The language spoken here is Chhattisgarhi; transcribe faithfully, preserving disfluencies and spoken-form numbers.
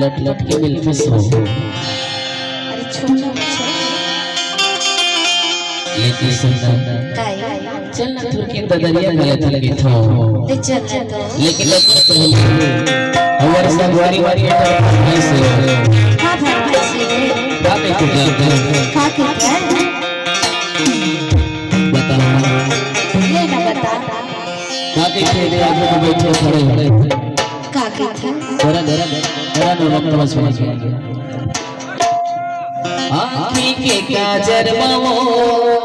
लट लट के मिलके सो। अरे छोड़, छोड़, छोड़। लेकिन सुन ना। काय? चल ना, थोरकिन ददरिया गलत लगे थो। ले चल ना तो। लेकिन पहले हमारे संगवारी वाली भाई से। हाँ भाई, भाई से। का कहते हैं? का कहते हैं? बताओ। ले ना बता। का कहते हैं? आगे तो बैठे खड़े। का कहत हे? तोरा, तोरा, तोरा नौबत समझ में आ गया। आँखी के काजर में वो